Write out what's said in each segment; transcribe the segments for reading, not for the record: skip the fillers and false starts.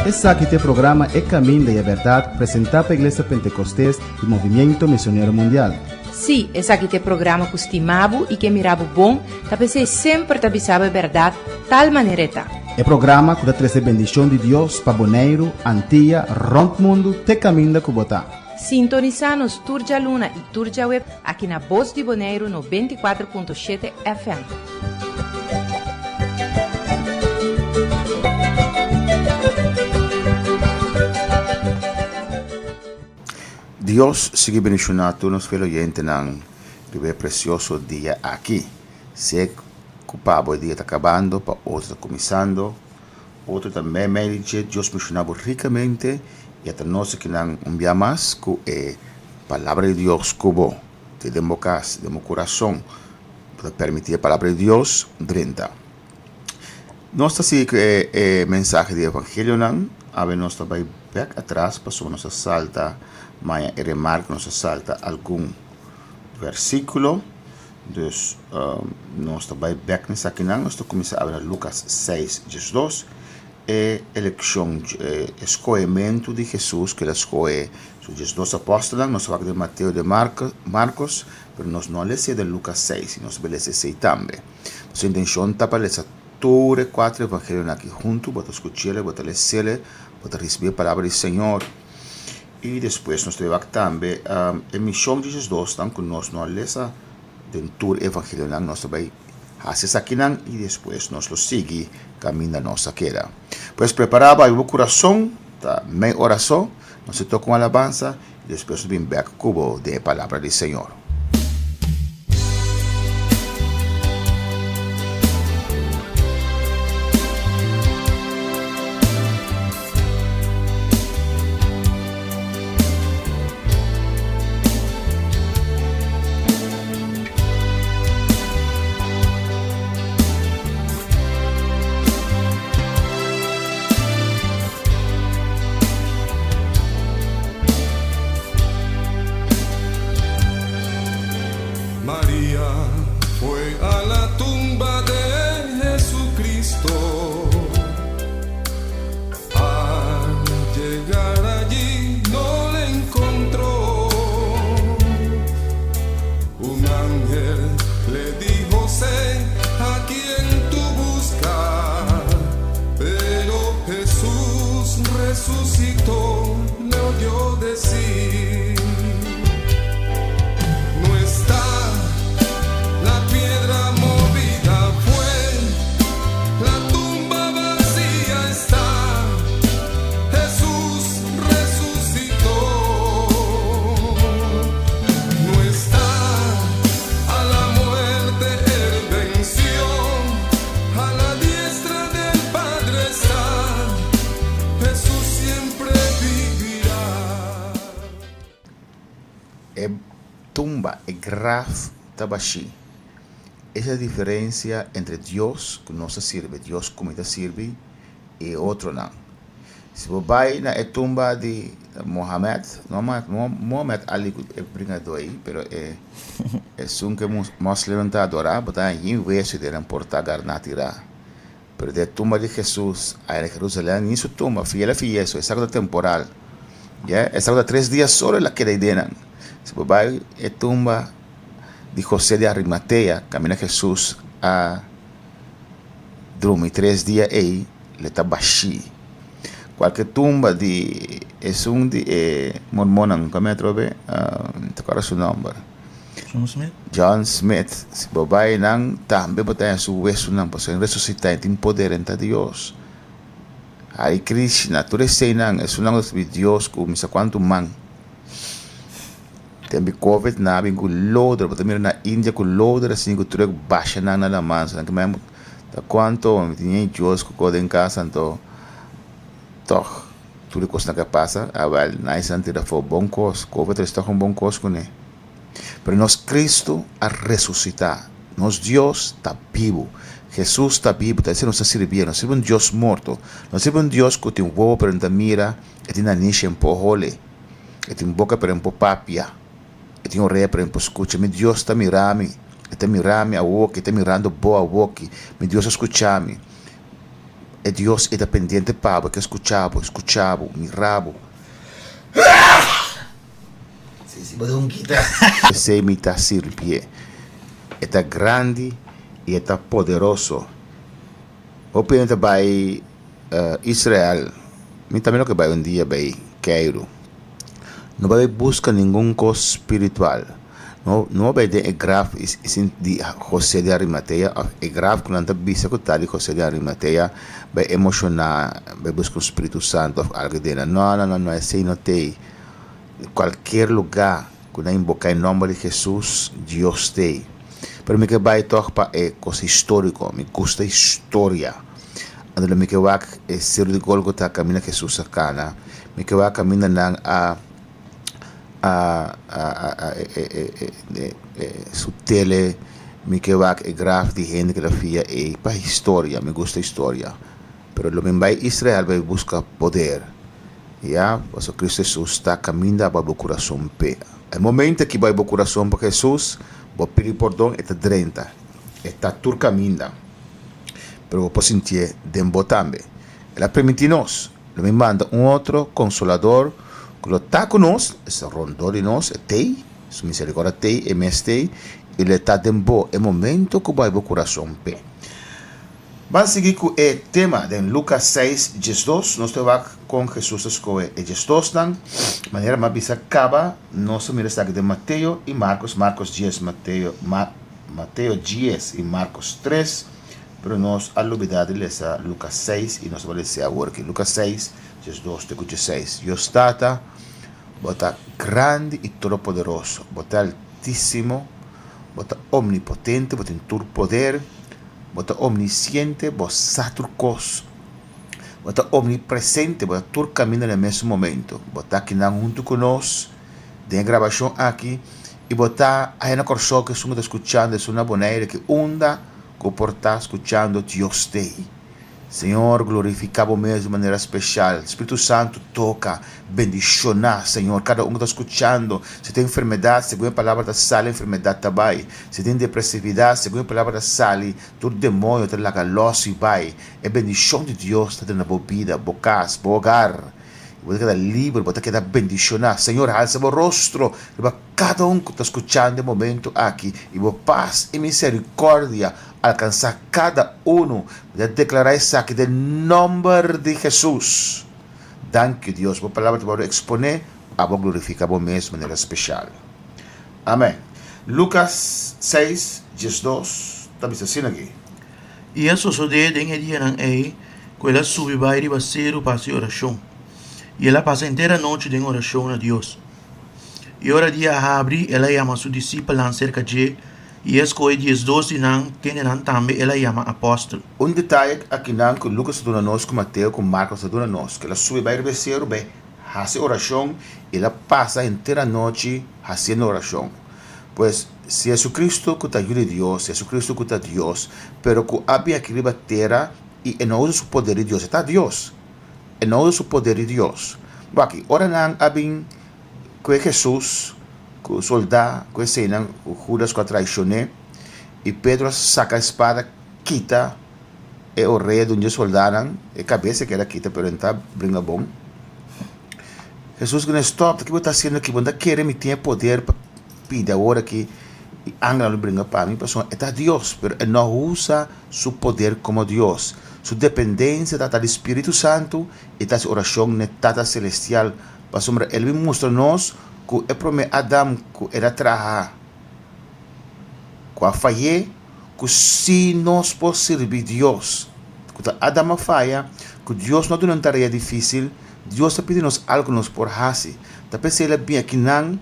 Esaki ta e programa E Caminda y e Berdad presenta pa Iglesia Pentecostes y Movimiento Misionero Mundial. Sí, esaki ta e programa ku stima bo i ke mira bo bon, ta p'esei semper ta bisa bo e bèrdat tal manera e ta. E programa ku ta trese bendishon di Dios pa Boneiru, Antia, rònt mundu te kaminda ku bo ta. Sintonisá nos tur djaluna i tur djaweb aki na Bos di Boneiru 94.7 FM. Dios sigui bendiciona tur nos fiel oyentenan riba e precioso dia aki. Sé cu pa bo e dia ta cabando, pa otro ta cuminsando, otro ta meimei di dje. Dios bendiciona bo ricamente y ata nos akinan un bia mas cu e Palabra di Dios cu bo tin den bo cas, den bo curason. Bo ta permiti e Palabra di Dios drenta. Nos ta sigui ku e e mensahe di evangelionan. Awe nos ta bai bèk atras pasobra nos a salta maña e remarke, nos a salta algun versíkulo. Dus nos ta bai bèk na esakinan. Nos ta kuminsá awe na Lukas seis diesdos, e elekshon, e skohementu di Hesus ku el a skohe su diesdos apòstelnan. Nos a wak den Mateo i den Markos, pero nos no a lesa den Lukas seis i nos ta bai lesa esei tambe. Su intencion ta pa lesa tur e cuatro evangelionan aki hunto, bo ta scuchele, bo ta lesele, bo ta ricibi e palabra di Señor. Y despues nos ta wak tambe e mision di Jesus dosnan cu nos no a lesa den tur evangelionan, nos ta bay haci esakinan y despues nos lo sigui caminda nos a keda. Pues prepara bay bo curason, ta mei ora so, nos ta toca un alabansa y despues nos bin bek cu bo den e palabra di Señor. Maria fue a la tumba de Jesucristo. Al llegar allí no le encontró. Un ángel le dijo, sé a quien tú buscas. Pero Jesús resucitó, le oyó decir. No está la piedra movida fue, la tumba vacía está, Jesús resucitó. No está a la muerte él venció, a la diestra del Padre está, Jesús siempre vivirá. E tumba, e graf ta bashí. Esa e diferencia entre Dios cu nos ta sirbi, Dios cu mi ta sirbi y e otronan. Si bo bay na e tumba di Mohamed, no Mohamed Ali cu e bringador ey, pero e esun cu e moslimnan ta adora, bo ta haña yin weso den nan por ta garna tira. Pero den e tumba di Jesus aya na Jerusalem, ni su tumba, fiel a fiyeso, esaki ta temporal. Ya, esaki ta tres dia solo el a keda ei den nan. Si bo bai e tumba di José di Arimatea, kaminda Jesus a drumi tres dia ei, lo ta bashí. Kualke tumba di esun di e mormonnan, kome atrobe? Mi ta kòrda su nòmber. John Smith? John Smith. Si bo bai nan, tambe bo ta haña su wesunan, pasobra e resusitá, e tin poder, e ta Dios. Hare Krishna, tur eseinan, esunnan ku ta sirbi Dios ku misa kuantu man. Tempu di Covid nan a bin ku loder, bo ta mira na India ku loder asin ku tur e basha nan na laman, so nan ke men ta kuantu mi tin e Dios ku ko den kas anto tòg tur e kosnan ke a pasa, awèl nan a tira afó bon kos, Covid ta tòg un bon kos kuné. Pero nos Cristo a resucita. Nos Dios ta bibu. Jesus ta bibu. Ta esei nos ta sirbié. Nos sirbi un Dios morto. Nos sirbi un Dios cu tin wowo pero no ta mira, e tin nanishi en por hole, e tin boca pero en por papia, e tin orea pero en por scucha. Mi Dios ta mira mi. E ta mira mi awoki. E ta mirando bo awoki. Mi Dios ta scucha mi. E Dios ei ta pendiente pa bo, e ke skucha bo, skucha bo, mira bo. Si, si bo don kita. P'esei mi ta sirbié. E ta grandi i e ta poderoso. Hopi hende ta bai Israel. Mi tambe lo ke bai un dia bai Cairo. No bai buska ningun kos spiritual. No no bai den e graf di José de Arimatea òf e graf ku nan ta bisa ku ta di José de Arimatea bai emoshoná bai buska un spiritu santu òf algu den nan. No no no no esei no t'ei. Kualkier lugá ku nan inboká e nòmber di Hesus, Dios t'ei. Pero mi ke bai tòg pa e kos históriko. Mi gusta historia. Anto lo mi ke wak e seru di Gólgota kaminda Hesus a kana. Mi ke wak kaminda nan a a a a e su tele. Mi ke wak e graf di hende ku ta fia ei pa historia. Mi gusta historia. Pero lo mi bai Israel bai buska poder. Ya, pasobra Cristo Hesus ta kaminda aba bo kurason p'e. E momento ki bai bo kurason pa Hesus, bo pidi pordon, e ta drenta. E ta tur kaminda. Pero bo por sintié den bo tambe. El a permití nos. Lo mi manda un otro Konsolador ku lo ta ku nos, esta rondó di nos, e t'ei, su misericordia t'ei, e mes t'ei, i lo e ta den bo e momento ku bai bo kurason p'e. Ban sigui ku e tema den Lukas seis, 12. Nos ta wak kon Hesus a skohe e diesdosnan. Manera mi a bisa kaba, nos ta mira esaki den Mateo i Markos, Markos dies, Mateo, Mateo dies i Markos tres, pero nos a lubida di lesa Lukas seis i nos ta bai lesa awor aki. Lukas seis, 12 te ku 16. Dios Tata, Bo ta grandi i todopoderoso, Bo ta altísimo, Bo ta omnipotente, Bo tin tur poder. Bo ta omnisiente, bo sa tur kos. Bo ta omnipresente, bo ta tur kaminda na e mesun momento. Bo ta akinan huntu ku nos den e grabashon aki i bo ta aya na Kòrsou ku esun ku ta skuchando, esun na Bonaire ki unda ku por ta skuchando Dios t'ei. Señor glorifica bo mes di manera special. Spiritu Santo toca, bendiciona, Señor, cada un cu ta scuchando. Si tin enfermedad, segun e palabra ta sali, enfermedad ta bay. Si tin depresividad, segun e palabra ta sali, tur demonio ta laga los y bay. E bendicion di Dios ta drenta bo bida, bo cas, bo hogar. Y bo ta keda liber, bo ta keda bendiciona. Señor, halsa bo rostro riba cada un cu ta scuchando e momento aki y bo paz y misericordia alkansá kada unu. Mi ta deklará esaki den nòmber di Hesus. Danki Dios, bo palabra ta wòrdu eksponé, abo glorifiká bo mes manera speshal. Amèn. Lukas seis, 12 ta bisa asina aki. I a sosodé den e dianan ei ku el a subi bai riba seru pa hasi orashon, i el a pasa henter anochi den orashon na Dios. I ora dia a habri, el a yama su disipelnan serka dje, I e skohe 12 di nan, kendenan tambe el a yama apòstel. Un detaye akinan ku Lukas ta duna nos ku Mateo ku Markos ta duna nos, ku el a subi bai riba e seru bai hasi orashon i el a pasa henter anochi hasiendo orashon. Pues, si Hesukristu ku ta Yu di Dios, Hesukristu ku ta Dios, pero ku a bin aki riba tera i e no usa su poder di Dios, e ta Dios. E no usa su poder di Dios. Bo aki, ora nan a bin ku e Hesus, Ku soldá ku eseinan ku Hudas ku a traishon'é, i Pedro a saka e spada kita e orea di un di e soldánan, e kabes e keda kita pero e no ta bringa bon. Hesus guna, Stòp, kiko bo ta hasiendo aki? Bo no ta kere mi tin e poder pa pidi awor aki i angelnan lo bringa pa mi? Pasobra e ta Dios, pero e no usa su poder komo Dios. Su dependensia ta ta di Spiritu Santu i ta hasi orashon n'e Tata Selestial, pasobra el bin mustra nos ku e promé Adam ku el a traha ku a fay'é, ku si nos por sirbi Dios, ku ta Adam a faya, ku Dios no a duna un tarea difísil, Dios ta pidi nos algu ku nos por hasi. Ta p'esei el a bin akinan,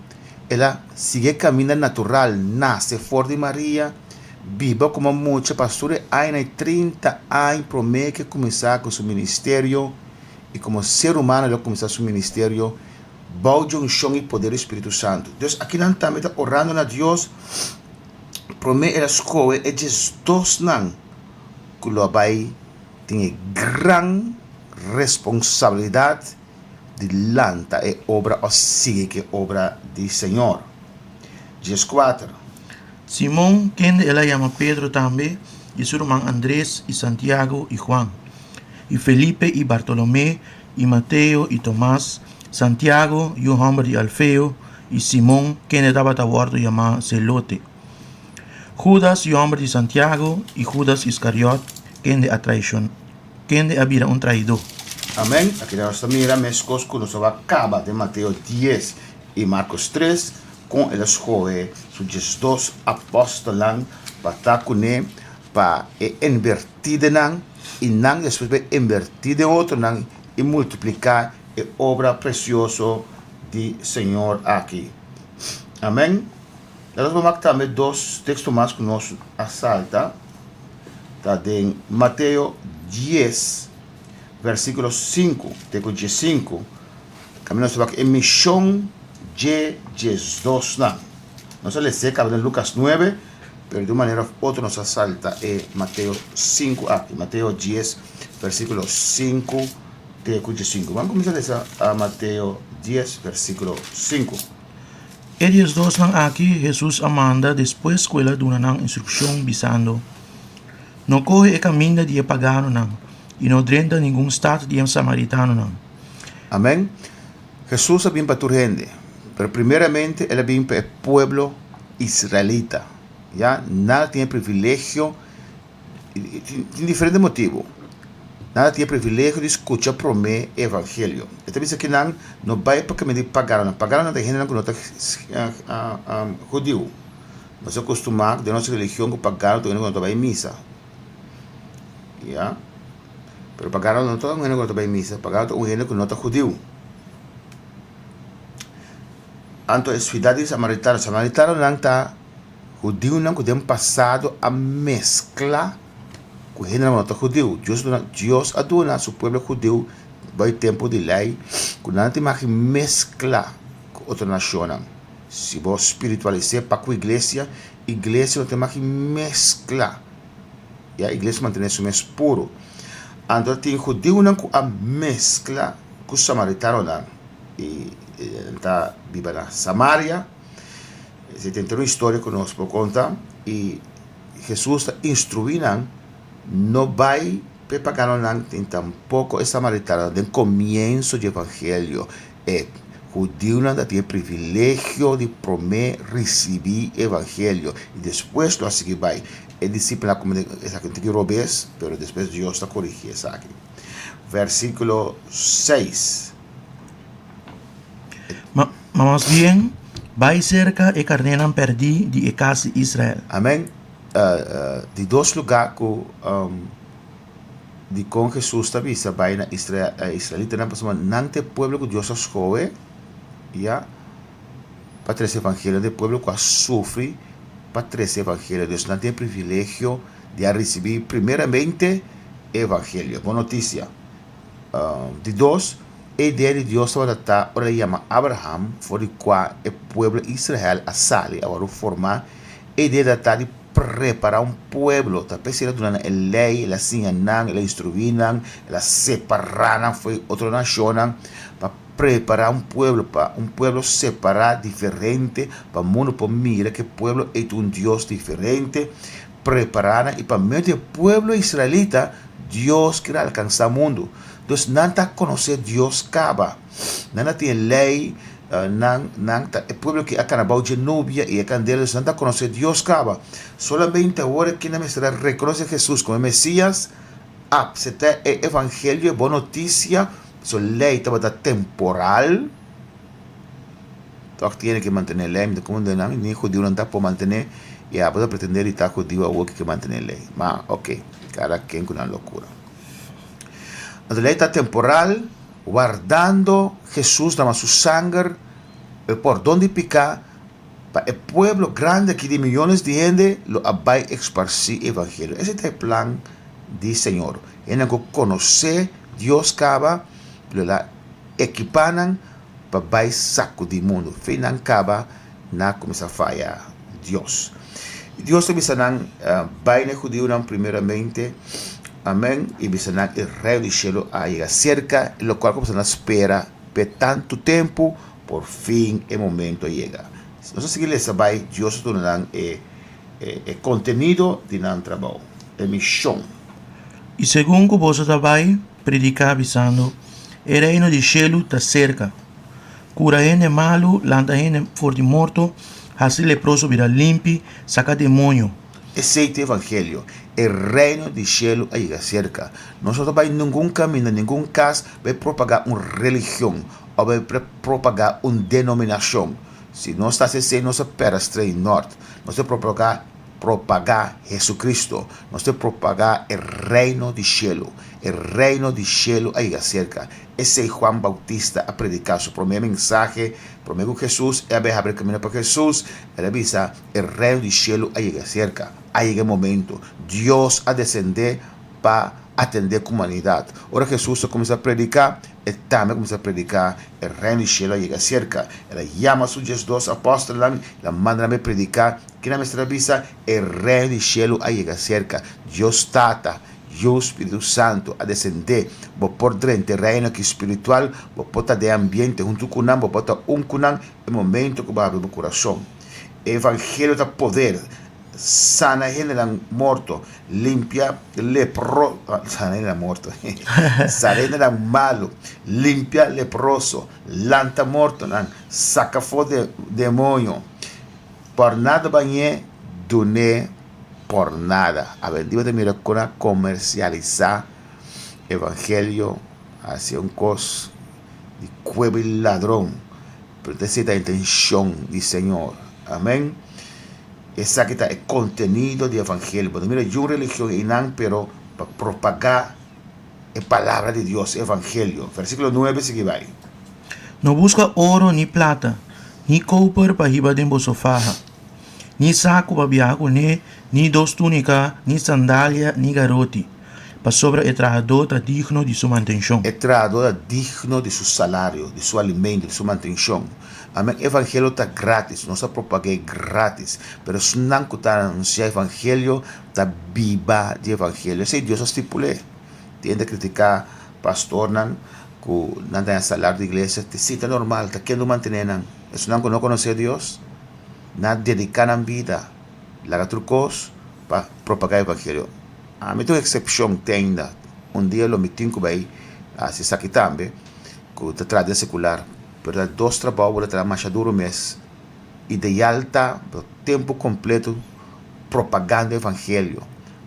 el a sigui e kaminda natural, nase for di Maria, biba komo mucha pa tur e añanan i 30 aña promé ku e kuminsá ku su ministerio, i komo ser humano el a kuminsá su ministerio, Bou di unshon i poder di Spiritu Santu. Dus akinan tambe ta orando na Dios, promé el a skohe e diesdosnan ku lo a bai tin e gran responsabilidat di lanta e obra òf sigui ku e obra di Señor. 14. Simon, kende el a yama Pedro tambe, i su ruman Andres, i Santiago, i Juan. I Felipe i Bartolomé i Mateo i Tomas, Santiago, yu hòmber di Alfeo, i Simon, kende tabata wòrdu yamá Zelote. Hudas, yu hòmber di Santiago, i Hudas Iskariòt, kende a traishon, kende a bira un traidó. Amèn. Aki nos ta mira meskos ku nos a wak kaba den Mateo dies i Markos tres, kon el a skohe su diesdos apòstelnan pa ta kuné pa e invertí den nan i nan despues bai invertí den otronan i multipliká e obra presioso di Señor aki. Amèn. Laga nos wak tambe dos teksto mas ku nos a salta. Ta den Mateo dies, versíkulo sinku te ku diesinku. Kaminda nos ta wak e mishon dje diesdosnan. Nos a lesa e kaba den Lukas nuebe, pero di un manera òf otro nos a salta e Mateo sinku aki. Mateo dies, versíkulo sinku te ku diesinku. Ban kuminsá lesa Mateo dies, versíkulo sinku. E diesdosnan aki Hesus a manda despues ku el a duna nan instrukshon, bisando, No kohe e kaminda di e paganonan, i no drenta ningun stat di e samaritanonan. Amèn. Hesus a bin pa tur hende, pero primeramente el a bin pa e pueblo israelita. Ya, nan a tin e privilegio Tin diferente motibu. Nan a tin e privilegio di skucha promé e evangelio. E ta bisa ku nan no bai pa kaminda di paganonan. Paganonan ta hendenan ku no ta hudiu. Nos a kustumá den nos religion ku pagano ta un hende ku no ta bai misa. Ya. Pero pagano no ta un hende ku no ta bai misa. Pagano ta un hende ku no ta hudiu. Anto e siudat di samaritano. Samaritanonan ta. Hudiunan ku den pasado a meskla ku hendenan ku no ta hudiu. Dios duna, Dios a duna su pueblo hudiu bai tempu di lei ku nan tin mag meskla ku otro nashonnan. Si bo spiritualis'é pa ku iglesia, iglesia no tin mag meskla. Ya, iglesia mantené su mes puru. Anto tin hudiunan ku a meskla ku samaritanonan i nan ta biba na Samaria. Esei ta henter un historia ku nos por konta i Hesus ta instruí nan no bai pa e paganonan ni tampoko e samaritanonan. Den komienso di evangelio e hudiunan ta tin e privilegio di promé risibí evangelio i despues lo a sigui bai. E disipelnan a komete esaki un tiki robes pero despues Dios ta korigí esaki. Versíkulo seis. Ma mas bien, bai serka e karnénan pèrdí di e kas di Israel. Amèn. Di dos lugá ku dikon Hesus ta bisa bai na israelitanan pasobra nan ta e pueblo ku Dios a skohe ya pa trese evangelio, nan ta e pueblo ku a sufri pa trese evangelio. Dus nan tin e privilegio di a risibí primeramente e evangelio, bon notisia. Di dos, e idea di Dios tabata ta ora el a yama Abraham, for di kua e pueblo Israel a sali, a wòrdu formá, e idea ta ta di prepará un pueblo, ta p'esei el a duna nan e lei, el a siña nan, el a instruí nan, el a separá nan for di otro nashonnan, pa prepará un pueblo, pa un pueblo separá, diferente, pa mundu por mira ku e pueblo ei ta un Dios diferente, prepará nan i pa medio di e pueblo israelita Dios kier alkansá mundu. Dus nan ta konosé Dios kaba. Nan a tin e lei, nan nan ta e pueblo ku a kana bou dje nubia i e kandela, dus nan ta konosé Dios kaba. Solamente awor aki nan mester a rekonosé Hesus komo e Mesias, apseptá e evangelio, e bon notisia, pasobra lei tabata temporal. Tòg tiene ke mantené lei, mi ta komprendé nan, ni hudiunan ta por mantené, i abo ta pretendé di ta hudiu awor ke ke mantené lei. Ma oke, kada ken ku nan lokura. Anto lei ta temporal, wardando Hesus dama su sanger, e pordon di piká, pa e pueblo grandi aki di miyones di hende lo a bai eksparsí e evangelio. Esei ta e plan di Señor. Hendenan ku konosé Dios kaba, lo el a ekipá nan pa bai sakudí mundu. Fe nan kaba na kuminsá faya Dios. I Dios ta bisa nan, Bai na e hudiunan primeramente, amèn, i bisa nan e Reino di shelu a yega serka, e lokual ku boso a spera p'e tantu tempu, por fin e momento a yega. Nos a sigui lesa bai, Dios a duna nan e e kontenido di nan trabou, e mishon. I segun ku boso ta bai. prediká bisando, E Reino di shelu ta serka. Kura hende malu, lanta hende for di morto, hasi leproso bira limpi, saka demoño. Esei ta evangelio. E Reino di shelu a yega serka. Nos no ta bai ningun kaminda, ningun kas bai propagá un religion òf bai propagá un denominashon. Si nos ta hasi esei nos ta pèrdè strei nòrt. Nos ta propagá propagá Jesucristo. Nos ta propagá e Reino di shelu. E Reino di shelu a yega serka. Esei Juan Bautista a prediká su promé mensahe promé ku Hesus. E a bai habri kaminda pa Hesus. El a bisa, E Reino di shelu a yega serka. A yega e momento. Dios a desendé pa atendé ku humanidat. Ora Hesus a kuminsá prediká, e tambe a kuminsá prediká, E Reino di shelu a yega serka. El a yama su diesdos apòstelnan, el a manda nan bai prediká. Kina mester a bisa? E Reino di shelu a yega serka. Dios Tata, Yu, Spiritu Santu a desendé. Bo por drenta e Reino aki spiritual, bo por ta den e ambiente huntu ku nan, bo por ta un ku nan e momento ku bo habri bo kurason. E Evangelio ta poder. Sana hendenan morto, limpia lepro, sana hendenan morto, sana hendenan malu, limpia leproso, lanta mortonan, saka for de demoño. Por nada bañ'é, dun'é por nada. Awendia bo ta mira kon a komersialisá evangelio hasi un kos di kueba i ladron, pero ta esei ta intenshon di Señor. Amen. Esaki ta e kontenido di evangelio. Bo ta mira yun religion einan pero pa propagá e palabra di Dios, e evangelio. Versíkulo nuebe sigui bai. No buska oro ni plata, ni koper pa hiba den boso faha, ni saku pa biaha kuné, ni dos túnika, ni sandalia, ni garoti, pasobra e trahadó ta digno di su mantenshon. E trahadó ta digno di su salario, di su alimento, di su mantenshon. Amen. Evangelio ta gratis, nos ta propag'é gratis, pero esnan ku ta anunsiá evangelio ta biba di evangelio. Esei Dios a stipul'é. Tin hende a kritiká pastornan ku nan ta haña salario di iglesia, si ta normal, ta ken lo mantené nan? Esnan ku no konosé Dios, nan a dediká nan bida, laga tur kos pa propagá evangelio. Ami ta un eksepshon te ainda, un dia lo mi tin ku bai hasi esaki tambe, ku ta traha den sekular. Pero ta dos trabou bo ta traha masha duru mes. Ideal ta bo tempu kompleto propagando evangelio.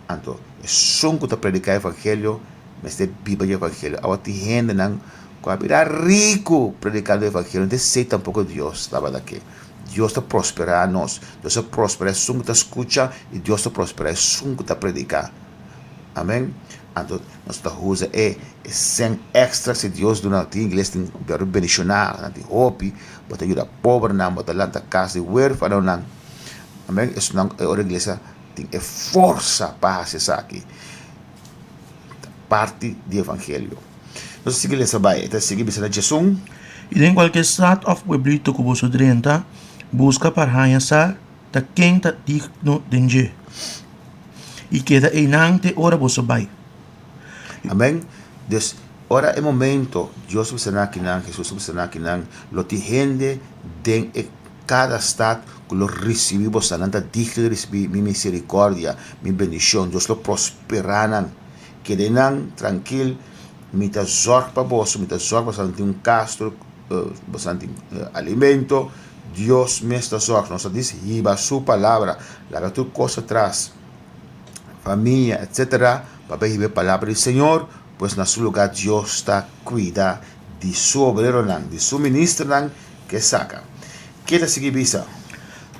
Anto esun ku ta prediká evangelio mester biba di evangelio. Awa tin hendenan ku a bira riku predikando evangelio. No ta esei tampoko Dios tabata ke. Dios ta prosperá nos. Dios ta prosperá esun ku ta skucha i Dios ta prosperá esun ku ta prediká. Amen. Anto nos ta usa e sèn èkstra si Dios duna tin iglesia tin bèrdè bendishoná, nan tin hopi, bo ta yuda pobernan, bo ta lanta kas di huérfanonan. Amen. Esnan e ora iglesia tin e forsa pa hasi esaki. Ta parti di evangelio. Nos ta sigui lesa bai. E ta sigui bisa na Djesun. I den kualke stat òf pueblito ku boso drenta, buska pa haña sa ta ken ta digno den dje. I keda einan te ora boso bai. Amen. Dus, ora e momento, Dios ta bisa nan akinan, Hesus ta bisa nan akinan, lo tin hende den e kada stat ku lo risibí boso, nan ta digno di risibí mi miserikordia, mi bendishon. Dios lo prosperá nan. Keda einan trankil, mi ta zòrg pa boso, mi ta zòrg pa boso tin un kas, boso tin alimento. Dios mes ta zòrg. Nos ta dis hiba su palabra, laga tur kos atras, famia, etcetera, pa bai hiba e palabra di Señor, pues na su lugá Dios ta kuida di su obreronan, di su ministernan ke saka. Ke ta sigui bisa?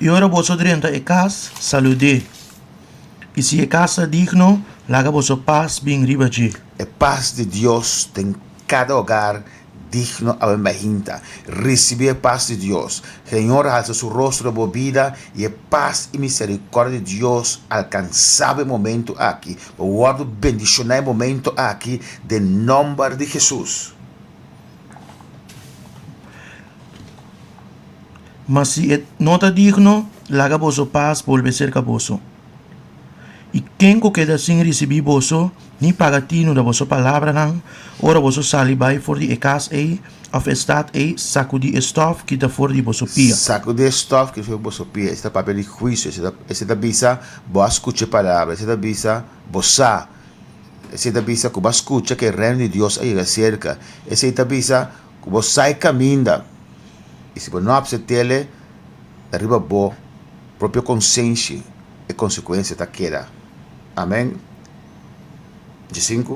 I ora boso drenta e kas, salud'é. I si e kas ta digno, laga boso pas bin riba dje. E pas di Dios den kada hogar Digno awe mahinta ricibi e paz di Dios. Señor halsa su rostro riba bo bida y e paz y misericordia di Dios alcansa bo e momento aki. Bo wordo bendiciona e momento aki den nomber di Jesus. Ma si e no ta digno, laga boso paz bolbe cerca boso. I ken ku keda sin risibí boso, ni paga tinu na boso palabranan, ora boso sali bai for di e kas ei òf e stat ei, sakudí e stòf kita for di boso pia. Sakudí e stòf kita for di boso pia. Esei ta papia di huisio. Esei ta bisa, Bo a skucha e palabra. Esei ta bisa, Bo sa. Esei ta bisa ku bo a skucha ku e Reino di Dios a yega serka. Esei ta bisa ku bo sa e kaminda. I si bo no apsept'el, ta riba bo propio konsenshi e konsekuensia ta keda. Amen. 15.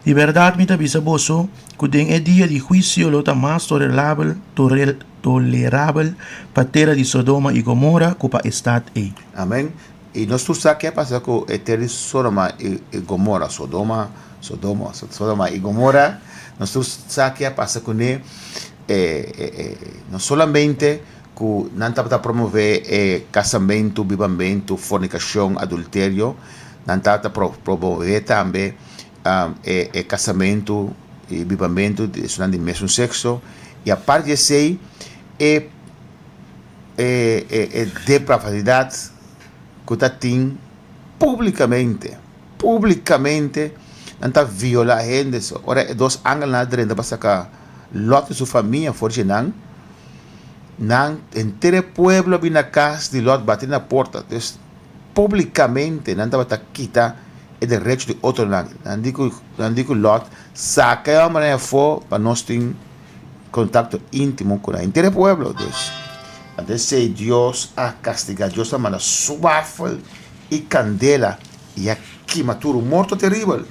Di bèrdat mi ta bisa boso ku den e dia di huisio lo ta mas tolerabel tolerabel pa tera di Sodoma i Gomora ku pa e stat ei. Amen. I nos tur sa ke a pasa ku e tera di Sodoma i Gomora, Sodoma, Sodoma, Sodoma i Gomora, nos tur sa ke a pasa kuné, no solamente ku nan tabata promové e kasamentu, bibamentu, fornikashon, adulterio, nan tabata promové tambe e kasamentu i bibamentu di esnan di mesun sekso, i aparte di esei e e depravadidat ku ta tin públikamente, públikamente nan ta violá hende. So, ora e dos angelnan a drenta pa saka Lòt i su famia for dje nan, nan henter e pueblo a bini na kas di Lòt bati na porta. Dus, públikamente nan tabata kita e derecho di otronan. Nan di ku, nan di ku Lòt, Saka e hòmbernan afó pa nos tin kontakto íntimo ku nan. Henter e pueblo. Dus, anto esei Dios a kastigá. Dios a manda swafel i kandela i a kima tur. Un morto teribel.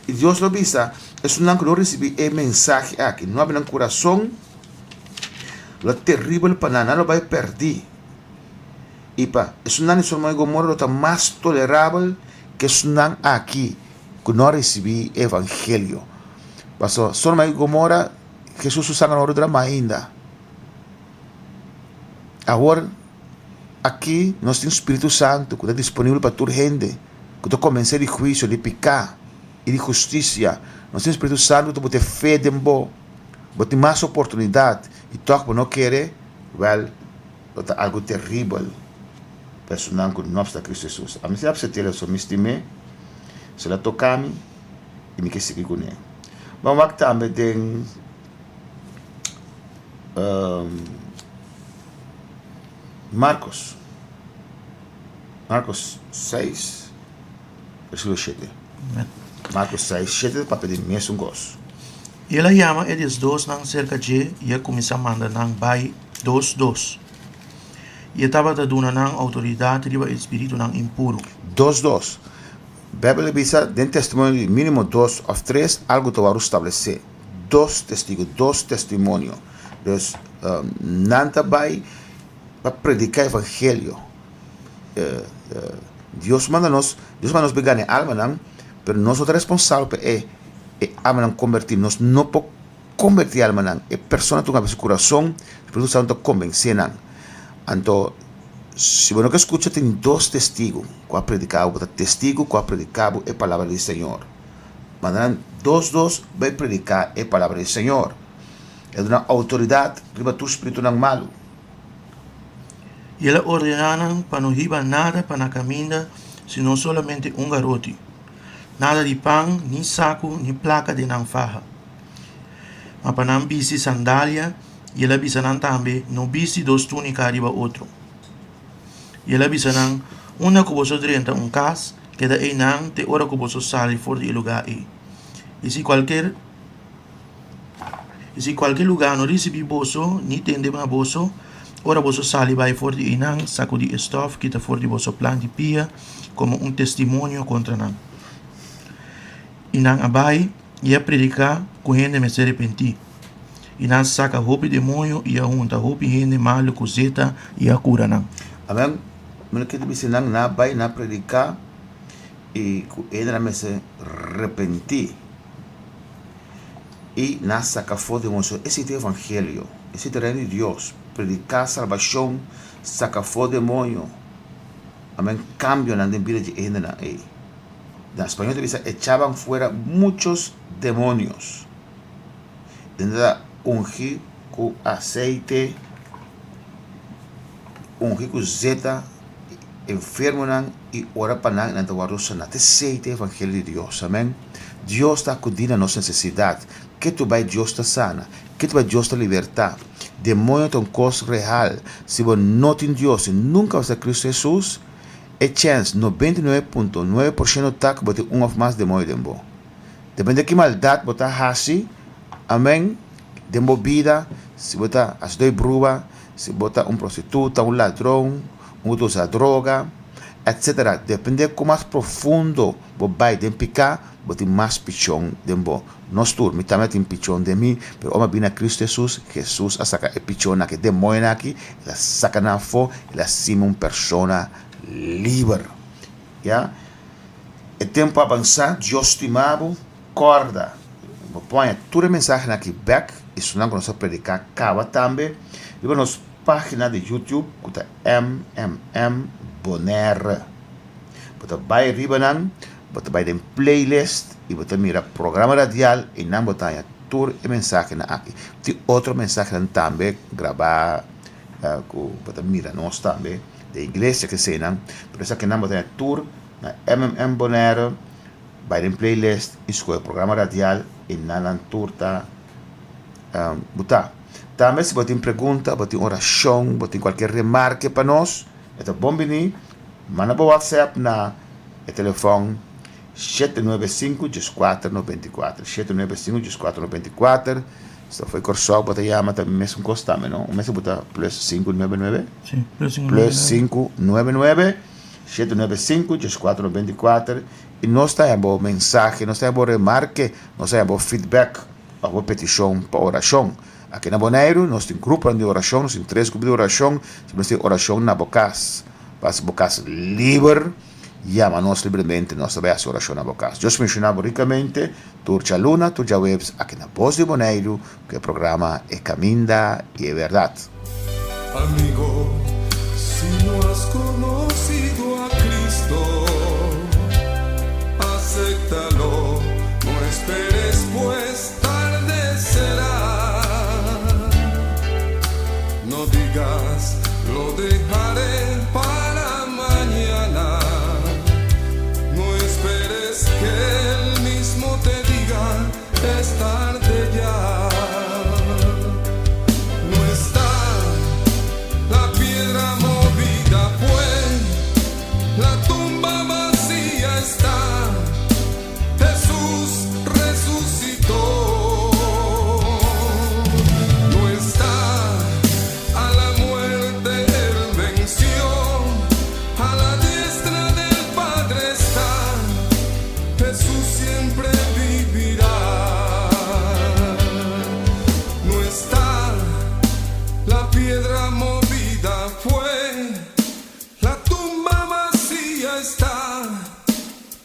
I Dios lo bisa, Esunnan ku no risibí e mensahe aki, no habri nan kurason, lo teribel pa nan. Nan lo bai pèrdí. I pa esunnan di Sodoma i Gomorra lo ta mas tolerabel ku esunnan aki ku no a risibí e evangelio. Pasobra Sodoma i Gomorra, Hesus su sanger no a drama ainda. Awor, aki nos tin Spiritu Santu ku ta disponibel pa tur hende ku ta komensé di huisio, di piká i di hustisia. Nos tin Spiritu Santu ku ta pone fe den bo. Bo tin mas oportunidat i tòg bo no kere, wèl, Lo ta algu teribel pa esunnan ku no apseptá Kristu Hesus. Ami si apsept'é, so mi stim'é, si el a toká mi i mi ke sigui kuné. Ban wak tambe den Markos, Markos seis, versíkulo shete. Markos seis, shete ta papia di mesun kos. I el a yama e diesdosnan serka dje i a kuminsá manda nan bai dos dos. I e tabata duna nan outoridat riba e spiritunan impuru. Dos dos. Beibel a bisa den testimonio di mínimo dos òf tres algu ta wòrdu stablesé. Dos testigu, dos testimonio. Dus, nan ta bai pa prediká evangelio. Dios manda nos, Dios manda nos pa gana e almanan, pero nos no ta responsabel pa e e almanan kombertí. Nos no por kombertí e almanan. E persona tin ku habri su kurason, Spiritu Santu ta kombensé nan. Anto, si bo no ke skucha, tin dos testigu ku a prediká bo, bo ta testigu ku a prediká bo e palabra di Señor. Manda nan dos dos bai prediká e palabra di Señor. E duna outoridat riba tur spiritunan malu. I el a ordená nan pa no hiba nada pa na kaminda sino solamente un garoti, nada di pan, ni saku, ni plaka den nan faha. Ma pa nan bisti sandalia, i el a bisa nan tambe, No bisti dos túnika riba otro. I el a bisa nan, Unda ku boso drenta un kas, keda einan te ora ku boso sali for di e lugá ei. I si kualker. I si kualke lugá no risibí boso ni tende na boso, ora boso sali bai for di einan, sakudí e stòf kita for di boso plan di pia komo un testimonio kontra nan. I nan a bai i a prediká ku hende mester repentí. I nan saka hopi demoño i a hunta hopi hende malu ku zeta i a kura nan. Amen. Mi no kere bisa nan, nan a bai, nan a prediká i ku hende nan mester repentí. I nan saka for di demonio. Esei ta e evangelio, esei ta e reino di Dios, prediká salbashon, saka for demonio. Amen, kambionan den bida di e hendenan ei. Na spañol ta bisa echaban fuera muchos demonios. Den ta ungi ku aseite, ungi ku zeta enfermonan i ora pa nan i nan ta wòrdu saná. Ta esei ta e evangelio di Dios. Amen. Dios ta akudí na nos nesesidat. Ke tu bai Dios ta sana. Ke tu bai Dios ta libertá. Demoño ta un kos real. Si bo no tin Dios i nunka bo sa Kristu Hesus, e chèns 99.9% ta ku bo tin un òf mas demoño den bo. Depende ki maldat bo ta hasi, amen, den bo bida, si bo ta hasidó di bruha, si bo ta un prostituta, un ladron, un ku ta usa droga, etcetera. Depende ku mas profundo bo bai den piká, bo tin mas pichon den bo. Nos tur, mi tambe tin pichon den mi, pero ora mi a bini na Kristu Hesus, Hesus a saka e pichonnan aki, e demoñonan aki, el a saka nan afó, el a hasi mi un persona liber. Ya. E tempu a avansá, Dios stima bo, kòrda. Bo por haña tur e mensahenan aki bèk i esnan ku nos a prediká kaba tambe riba nos página di YouTube ku ta MMM Bonaire. Bo ta bai riba nan, bo ta bai den playlist i bo ta mira programa radial i nan bo ta haña tur e mensahenan aki. Tin otro mensahenan tambe grabá ku bo ta mira nos tambe den iglesia kesenan, pero esakinan bo ta haña tur na MMM Bonaire, bai den playlist i skohe programa radial i nan nan tur ta butá. Tambe si bo tin pregunta, bo tin orashon, bo tin kualke remarke pa nos, e ta bon bini, manda bo whatsapp na e telefòn 795 14 94, 795 14 94. Si ta for Kòrsou bo ta yama ta mesun kos tambe no? Un mester bo ta plus 599? Sí, plus 599. Plus 599. 795 1494 i nos ta haña bo mensahe, nos ta haña bo remarke, nos ta haña bo feedback òf bo petishon pa orashon. Aki na Boneiru nos tin gruponan di orashon, nos tin tres grupo di orashon. Si bo mester orashon na bo kas, pa hasi bo kas liber, yama nos libremente, nos ta bai hasi orashon na bo kas. Dios bendishoná bo rikamente tur djaluna, tur djaweps aki na Bos di Boneiru ku e programa E Kaminda i e Bèrdat. Amigo, si no has conocido a Cristo, acéptalo, no esperes pues tarde será. No digas, lo dejaré para mañana. No esperes que él mismo te diga, es tarde ya. No está la piedra movida fue, la tumba vacía está. Jesús resucitó. No está a la muerte él venció, a la diestra del Padre está. Jesús siempre vivirá. No está la piedra movida fue, la tumba vacía está.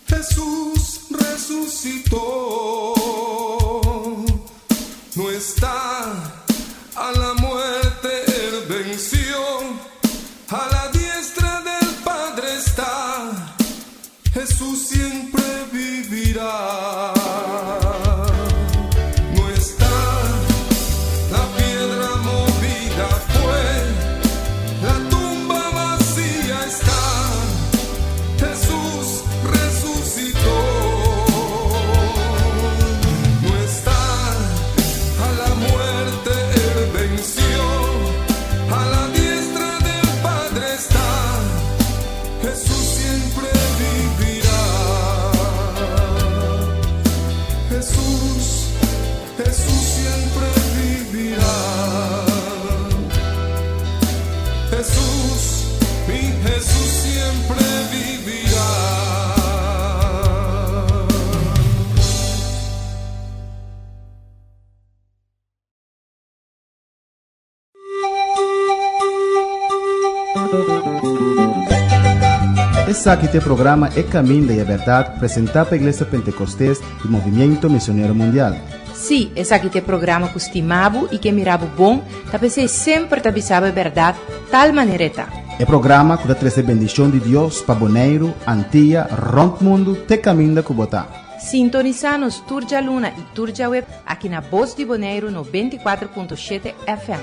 Jesús resucitó. No está a la muerte él venció, a la diestra del Padre está. Jesús siempre vivirá. No está la piedra movida fue, la tumba vacía está. Jesús resucitó. No está a la muerte él venció, a la diestra del Padre está. Jesús siempre vivirá. Jesús, Jesús siempre vivirá. Jesús, mi Jesús siempre vivirá. Esaki ta e programa E Kaminda i e Bèrdat presentá pa Iglesia Pentekostes di Movimiento Misionero Mundial. Sí, esaki ta e programa ku stima bo i ke mira bo bon, ta p'esei semper ta bisa bo e bèrdat tal manera e ta. E programa ku ta trese bendishon di Dios pa Boneiru, Antia, rònt mundu te kaminda ku bo ta. Sintonisá nos tur djaluna i tur djaweb aki na Bos di Boneiru 94.7 FM.